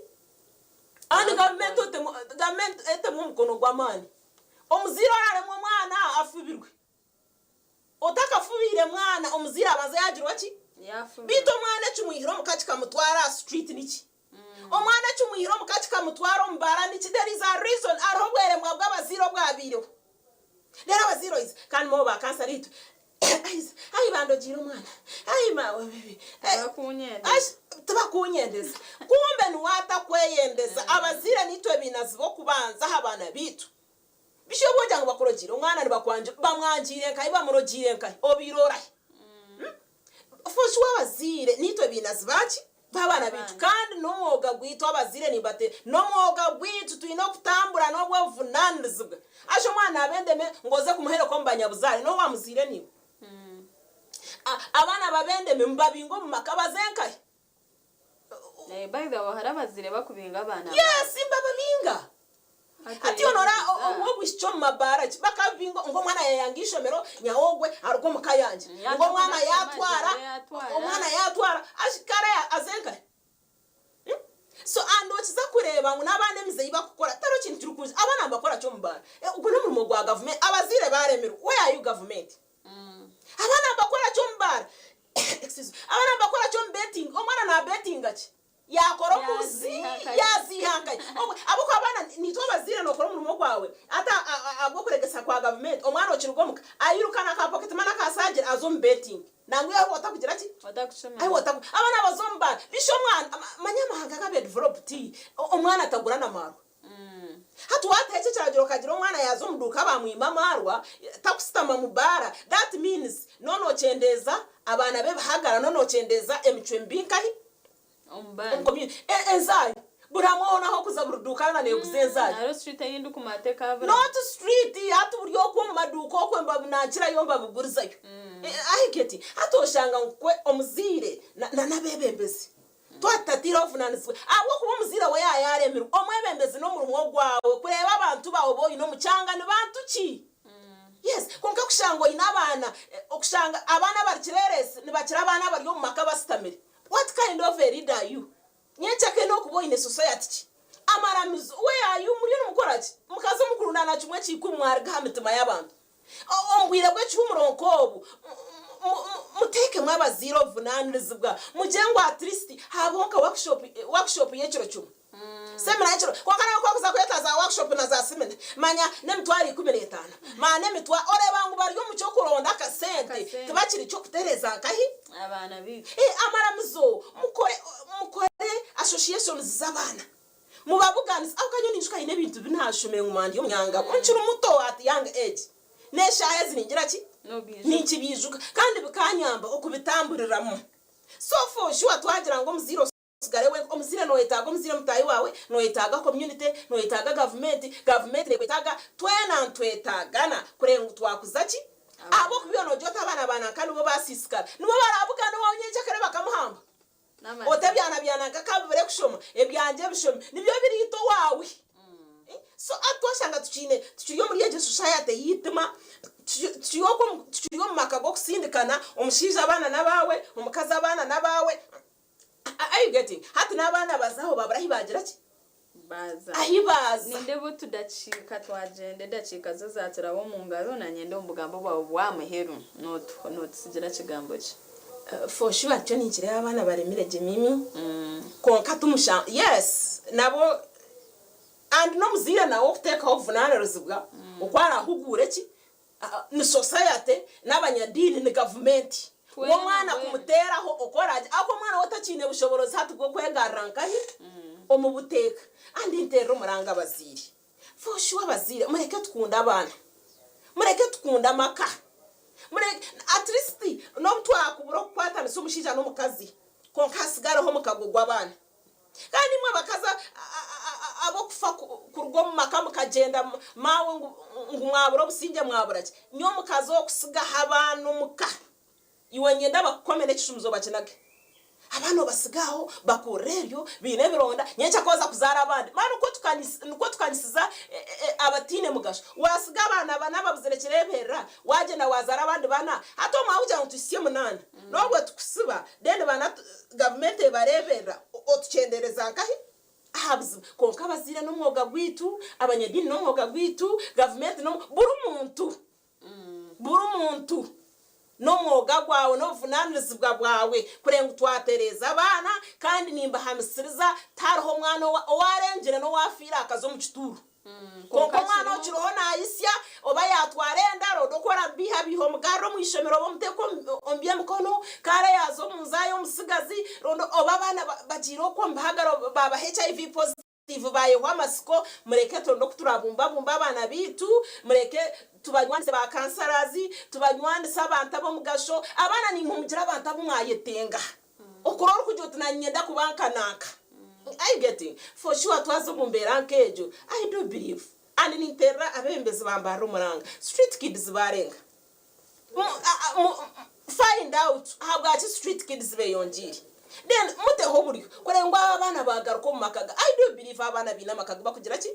Kandi gavumenti otemu gavumenti etemu omukono gw'amaani. Omuzaire oraremwa omwana afubirwe. Otakafubiire mwana omuzaire abanza yagirwa ki? Beitu omwana ekimwihire omuka kikamutwara aha street niki? Omwana ekimwihire omuka kikamutwara omu baara niki? There is a reason, hariho obweremwa bw'abazaire obwabaireho. Reero abazaire oize kandi mubo ba kansara itwe aize ai bandogiire omwana ai maawe tibakunyendeza kumbe niwe atakweyendeza. Abazaire nitwe bainazi b'okubanza aha baana baitu. Bishi obu ogira ngu bakurogiire omwana nibakwangira bamwangiire nkahi bamurogiire nkahi obaire orahi? For sure abazaire naitwe bainazi baki? B'abaana baitu kandi n'omwoga gwaitu abazaire nimbate n'omwoga gwaitu twine okutambura n'obwo obuvunaanirizibwa. Haza omwana naaba endeme ngu oze kumuhereka omu banyabuzaare n'obu wamuzaire niiwe. Abaana babe endeme mubabinge omu maka baze nkahi?
By the way hariho abazaire bakubinga abaana baabo.
Yes mbababinga. Hati onora ow'obwishiki omu mabaara ki bakabinga ngu omwana yayanga eishomero nyawe ogwe aruge omu ka yangye ngu omwana yatwara omwana yatwara kare aze nkahi? So and okiza kureeba ngu n'abaana emize ei bakukora tihariho kintu kirikwija abaana nibakora ki omu baara? Ogwo n'omurimo gwa gavumenti abazaire baremirwe where are you gavumenti? Abaana nibakora ki omu baara? Excuse me. Abaana nibakora ki omu betting? Omwana na betinga ki? Yakora omuzi, yaziiha nkahi? Obwe ahabw'okuba abaana niitwe abazaire nokora omurimo gwawe hati ahabw'okuregesa kwa gavumenti omwana okiruga omuka airuka na ka pocket money akasaagire aza omu betting. Nangwa iwe otakugira ki?
Otakushomera.
Iwe otaku abaana baza omu baara. Bishi omwana manya amahanga agabaire developed omwana atagura na maarwa. Hati waataho eki ekiragiro okagira omwana yaaza omu duuka baamwima amaarwa takusitama mu baara that means nooba nookyendeeza abaana b'ebihagara nooba nookyendeeza emicwe mibi nkahi?
Omu baana.
Omu community. Enzaayo buri hamwe hoona ah'okuza buri duuka yoona neeguza enzaayo.
Hariho street ei ndikumanya tekaabura.
Not street hati buri okwo omu maduuka okwo nibabinaakirayo nibabigurizayo. Ahiketi hati oshanga ngu kwe omuzaire n'abeebembezi Twatatiireho obuvunanizibwa ahabw'okuba omuzaire we yaaba yaaremirwe. Omwebembezi n'omurimo gwawe kureeba abantu baawe bu oine omu kyanga ni bantu ki? Yes, kwonka kushanga oine abaana, okushanga abaana abari kireeresi nibakira abaana abari omu maka basitamire. What kind of a leader are you? Nyencakare n'okuba oine society ki? Amaramizo, where are you? Muriyo nimukora ki? Mukaza omu kurundaana kimwe ky'ikumi mwaruga aha mitima y'abantu. Omu bwire bw'ekihumuro nk'obu, muteekemu abazaire obuvunaanirizibwa, mugire ngu at least haabaho nka workshop, workshop y'ekiro kimwe, semina y'ekiro, kwonka nawe ku orikuza kweta za workshop na za semina, manya n'emitwaro 15, manya n'emitwaro, oreeba ngu bari omu ky'okuronda akasente,
Akasente.
tibakiri ky'okutereeza nkahi?
Abaana baitu.
Amaramizo, mukore, mukore associations z'abaana. Mubabuganise ahabw'okuba nyowe ninjuka haine ebintu bi naashomire ngu mba ndi omunyangabo nkiri muto at young age. N'eshaaha ezi ningira ki? Ninkibiijuka kandi bikanyamba okubitamburiramu. So for sure twagira ngu omuzaire osigare wenka, omuzaire noyetaaga omuzaire mutaahi waawe, noyetaaga community, noyetaaga gavumenti, gavumenti nekwetaaga, twena nitwetaagana kureeba ngu twakuza ki? Ahabw'okuba iwe nogira oti abaana ba nanka nibo baasiisikara, nibo baraabugane owaawe nyencakare bakamuhamba. Oti ebyana bya nanka ka bibure kushoma, ebyangye bishome, nibyo biriita owaawe. So hati twashanga tukiine tukiri omuri egyo society ey'eitima, tukiri okwo tukiri omu maka g'okusindikana, omushaija abaana n'abaawe, omukazi abaana n'abaawe, are you getting? Hati n'abaana baza aho babura ahi baagira ki?
Baaza.
Ahi baaza.
Nindeeba otudakiika twagyenda, edakiika zo zaaturaba omu ngaro, naanye ndi omu bugambo bwawe bw'aha muheru. Nootutsigira kigambo ki?
For sure nikyo ninkireeba abaana baremire gye Mimi, kwonka timusha yes nabo and n'omuzaire nawe okuteekaho obuvunaanirizibwa oku araahuguure ki Ni society n'abanyadiini ni gavumenti.
Twena
Omwana
mbwenu.
kumuteeraho oku oraagye ahakuba omwana we takiine bushoboorozi hati bw'okwegarura nkahi? Omu buteeka. And nteerera omuranga abazaire. For sure abazaire mureke tukunde abaana. Mureke tukunde amaka. Mureke at least n'obu twakubura okukwatanisa omushaija n'omukazi kwonka hasigareho omukago gw'abaana. Kandi imwe abakazi ab'okufa kuruga omu maka mukagyenda maawe ngu mwabura obusingye mwabura ki? Nyowe omukazi ow'okutsigaho abaana omu ka, iwe niinyenda bakukomere ekishumuzo bakinage. Abaana obasige aho bakurire eryo baine ebironda, nyenkya ku oza kuzaara abandi mani nikwo tukanyisiza abataine mugasho. Waatsiga abaana bana ababuzire kireeberera, waagyenda waazaara abandi bana, hati omwe ahabw'okugira ngu tuhitsye munaana, N'obwo tukusiba then bana gavumenti ebareberera otukyendereza nkahi aha buzibu kwonka abazaire n'omwoga gwaitu, abanyadiini n'omwoga gwaitu, gavumenti n'omwo buri muntu buri muntu n'omwoga gwawe n'obuvunanizibwa bwawe kureba ngu twatereeza abaana kandi nimbahamisiriza tihariho omwana owarengire n'owafiire akaza omu kituuro. Kwonka omwana okiriho naayitsya, oba yaatwara enda, ronda oku orabiihabiiha omugarure omu ishomero oba omuteeke omu by'emikono, kare yaaza omu nju aye omutsigazi, ronda oba abaana bagiire okwo omu bihagaro baaba HIV positive baayehwa amatsiko, mureke turonde oku turabumbabumbe abaana baitu, mureke tubanywanise ba counsellors, tubanywanise abantu ab'omugasho, abaana naimwe mugire abantu abu mwayetenga. Okura orikugira oti nanye niinyenda kuba nka nanka. Are you getting? For sure twaza omu mbeera nk'egyo, I do believe and ninteerera abeebembezi bambarira omuranga, street kids baarenga. Find out ahabwaki street kids beeyongyeire. Then muteho oburyo kureba ngu abo abaana baagaruka omu maka ga. I do believe abaana baine amaka agu bakugira ki?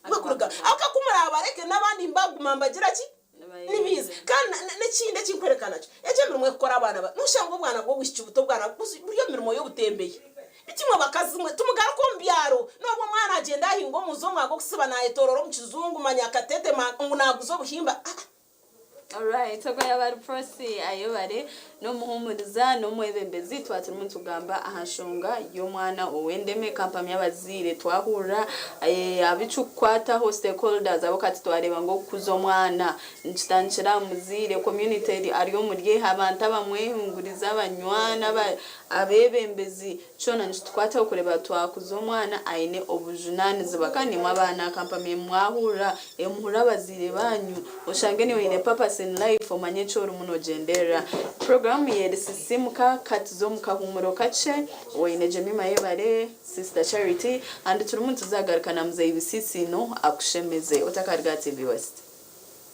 Bakuruga. Ahabw'okuba ku muraabareke n'abandi nibaguma nibagira ki? Nibiiza. Kandi n'ekindi eki nkworeka nakyo, egyo emirimo ekukora abaana bato, noshanga obwana bw'obwishiki buto obwana buri omu mirimo y'obutembeyi. Beitu imwe bakazi mwe, timugaruka omu byaro. N'obu omwana agyenda ahinga omu nju omwaka gw'okusiba naayetoorora omu kijungu manya akatete ngu naaguza obuhimba. Aa!
Alright, ogwo yaaba ari Prossy Ayebare n'omuhuumuriza n'omwebembezi twaba turimu nitugamba aha nshonga y'omwana ow'endeme kampamya abazaire twahurira abu kikukwataho stakeholders abo kati twareeba ngu okukuza omwana nikitandikira aha muzaire community ari omuri eha abantu abamwehingurize abanywani abeebembezi Kyona nikitukwataho kureeba twakuza omwana aine obujunanizibwa kandi imwe abaana kampamye mwahurira muhurire abazaire banyu oshange niiwe oine purpose in life omanye eki orimu nogyenderera. Program yeri Sisimuka katuze omu kahuumuro kakye oine Jemima Yebare, Sister Charity and turimu nituzagaruka na Muzeyi Bisisiino akushemeze otakariga aha TV West.